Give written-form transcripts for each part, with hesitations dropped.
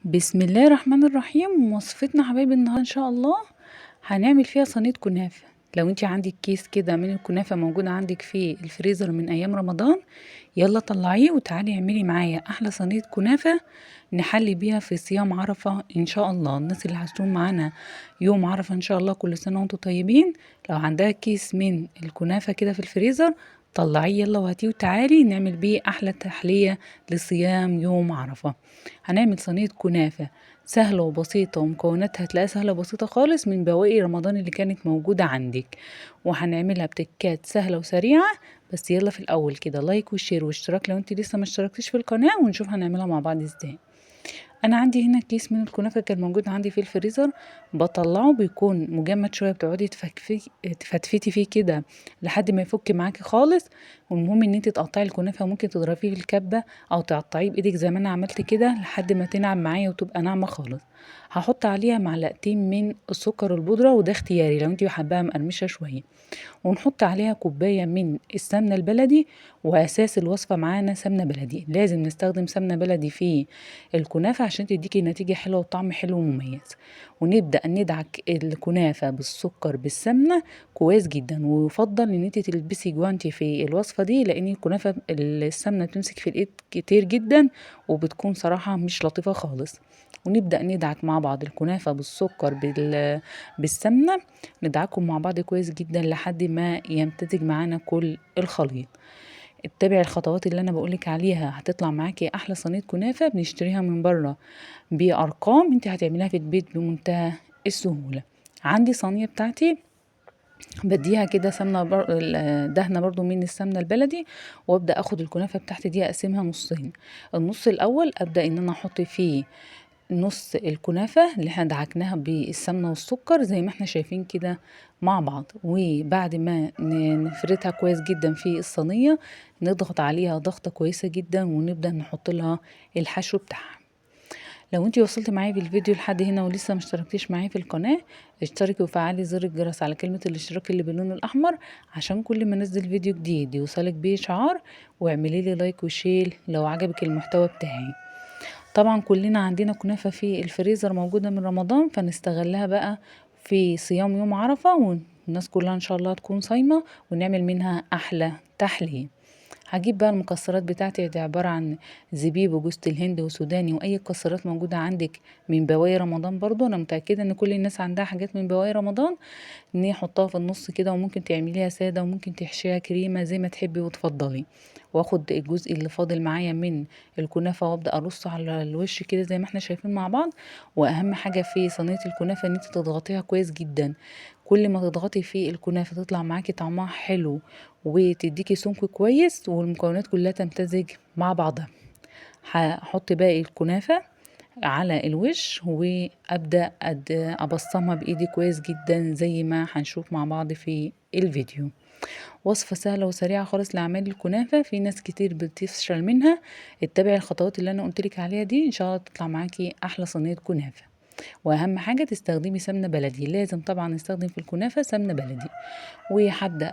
بسم الله الرحمن الرحيم. وصفتنا حبايبي النهارده ان شاء الله هنعمل فيها صينية كنافه. لو انت عندك كيس كده من الكنافه موجودة عندك في الفريزر من ايام رمضان، يلا طلعيه وتعالي اعملي معايا احلى صينية كنافه نحلي بيها في صيام عرفه ان شاء الله. الناس اللي هتصوم معانا يوم عرفه ان شاء الله، كل سنة وانتم طيبين. لو عندها كيس من الكنافه كده في الفريزر طلعيه يلا وهاتيه وتعالي نعمل بيه احلى تحلية لصيام يوم عرفه. هنعمل صينية كنافه سهلة وبسيطة، ومكوناتها هتلاقيها سهلة وبسيطة خالص من بواقي رمضان اللي كانت موجودة عندك، وهنعملها بتكات سهلة وسريعة. بس يلا في الاول كده like و share واشتراك لو انت لسه ما اشتركتيش في القناة، ونشوف هنعملها مع بعض ازاي. انا عندي هنا كيس من الكنافه كان موجود عندي في الفريزر، بطلعه بيكون مجمد شوية، بتقعدي تفتفتي فيه كده لحد ما يفك معاكي خالص. والمهم ان انت تقطعي الكنافه، ممكن تضربيه في الكبه او تقطعيه بايدك زي ما انا عملت كده لحد ما تنعم معايا وتبقى ناعمة خالص. هحط عليها معلقتين من السكر البودره، وده اختياري لو انت حباها مقرمشه شوية. ونحط عليها كوباية من السمنة البلدي، واساس الوصفة معانا سمنه بلدي، لازم نستخدم سمنه بلدي في الكنافه عشان تديكي نتيجة حلوة وطعم حلو ومميز. ونبدا ندعك الكنافه بالسكر بالسمنه كويس جدا، ويفضل ان انت تلبسي جوانتي في الوصفة دي لان الكنافه السمنة بتمسك في الايد كتير جدا وبتكون صراحة مش لطيفة خالص. ونبدا ندعك مع بعض الكنافه بالسكر بالسمنه، ندعكهم مع بعض كويس جدا لحد ما يمتزج معانا كل الخليط. اتبعي الخطوات اللي انا بقولك عليها، هتطلع معاكي احلى صينية كنافه بنشتريها من بره بارقام، انت هتعمليها في البيت بمنتهى السهولة. عندي صينية بتاعتي بديها كده سمنه دهنه برضو من السمنة البلدي، وابدا اخد الكنافه بتاعتي دي اقسمها نصين. النص الاول ابدا ان انا احط فيه نص الكنافه اللي احنا دعكناها بالسمنه والسكر زي ما احنا شايفين كده مع بعض، وبعد ما نفردها كويس جدا في الصينية نضغط عليها ضغطه كويسة جدا، ونبدا نحط لها الحشو بتاعها. لو انتي وصلتي معايا في الفيديو لحد هنا ولسه ما اشتركتيش معايا في القناة، اشتركي وفعلي زر الجرس على كلمة الاشتراك اللي باللون الاحمر عشان كل ما انزل فيديو جديد يوصلك بيه اشعار، واعملي لي like و share لو عجبك المحتوى بتاعي. طبعا كلنا عندنا كنافه في الفريزر موجودة من رمضان، فنستغلها بقى في صيام يوم عرفه، والناس كلها ان شاء الله تكون صايمه، ونعمل منها احلى تحلية. هجيب بقى المكسرات بتاعتي، دي عبارة عن زبيب وجوز الهند وسوداني واي مكسرات موجودة عندك من بواقي رمضان. برضو انا متأكدة ان كل الناس عندها حاجات من بواقي رمضان، ان هي حطها في النص كده، وممكن تعمليها سادة وممكن تحشيها كريمة زي ما تحبي وتفضلي. واخد الجزء اللي فاضل معايا من الكنافة وابدأ ارصه على الوش كده زي ما احنا شايفين مع بعض. واهم حاجة في صينية الكنافة ان انت تضغطيها كويس جدا، كل ما تضغطي في الكنافة تطلع معاكي طعمها حلو وتديكي سمك كويس، والمكونات كلها تمتزج مع بعضها. هحط باقي الكنافة على الوش وابدأ ابصمها بايدي كويس جدا زي ما هنشوف مع بعض في الفيديو. وصفة سهلة وسريعة خالص لأعمال الكنافة، في ناس كتير بتفشل منها. اتبعي الخطوات اللي انا قلتلك عليها دي، ان شاء الله تطلع معاكي احلى صينية كنافة. واهم حاجة تستخدمي سمنة بلدي، لازم طبعا نستخدم في الكنافة سمنة بلدي. وهبدأ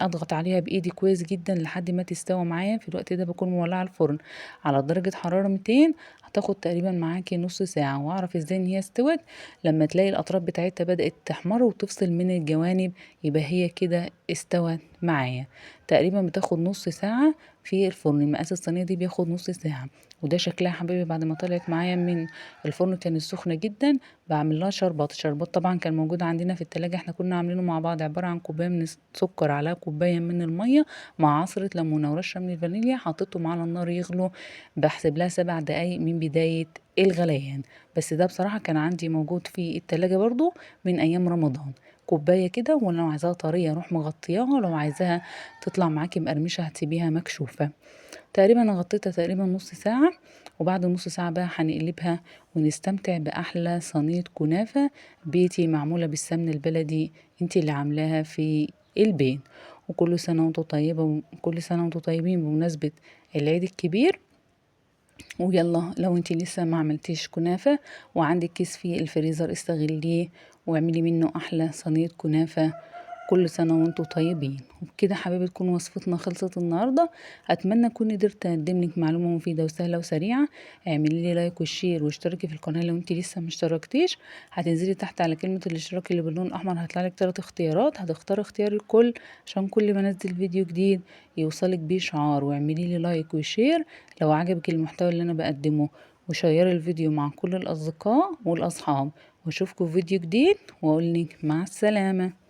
اضغط عليها بايدي كويس جدا لحد ما تستوى معايا. في الوقت ده بكون مولعة الفرن على درجة حرارة 200، هتاخد تقريبا معاكي نص ساعة. واعرف ازاي ان هي استوت لما تلاقي الاطراف بتاعتها بدأت تحمر وتفصل من الجوانب، يبقى هي كده استوت معايا. تقريبا بتاخد نص ساعة في الفرن، مقاس الصينية دي بياخد نص ساعة. وده شكلها حبايبي بعد ما طلعت معايا من الفرن، كانت سخنة جدا. بعمل لها شربات، الشربات طبعا كان موجود عندنا في التلاجة، احنا كنا عاملينه مع بعض، عبارة عن كوباية من السكر على كوباية من المية مع عصرة ليمونة ورشة من الفانيليا، حطيتهم على النار يغلوا، بحسب لها 7 دقايق من بداية الغليان. بس ده بصراحة كان عندي موجود في التلاجة برضو من أيام رمضان. كوباية كده، ولو عايزاها طرية روح مغطياها، لو عايزاها تطلع معاكي مقرمشة هتسيبيها مكشوفة. تقريبا انا غطيتها تقريبا نص ساعة، وبعد نص ساعة بقى هنقلبها ونستمتع بأحلى صينية كنافة بيتي معمولة بالسمن البلدي انتي اللي عاملاها في البيت. وكل سنة وانتوا طيبة، وكل سنة وانتوا طيبين بمناسبة العيد الكبير. ويلا لو انتي لسه ما عملتيش كنافة وعندك كيس في الفريزر استغليه واعملي منه احلى صينية كنافة كل سنة وانتم طيبين. وبكده حبايبي تكون وصفتنا خلصت النهاردة. اتمنى اكون قدرت اقدم لك معلومة مفيدة وسهلة وسريعة. اعملي لي like و share واشتركي في القناة لو انت لسه ما اشتركتيش. هتنزلي تحت على كلمة الاشتراك اللي باللون الاحمر، هيطلع لك 3 اختيارات، هتختاري اختيار الكل عشان كل ما انزل فيديو جديد يوصلك بيه اشعار. واعملي لي like و share لو عجبك المحتوى اللي انا بقدمه، وشيري الفيديو مع كل الاصدقاء والاصحاب. واشوفكم في فيديو جديد، واقول لك مع السلامة.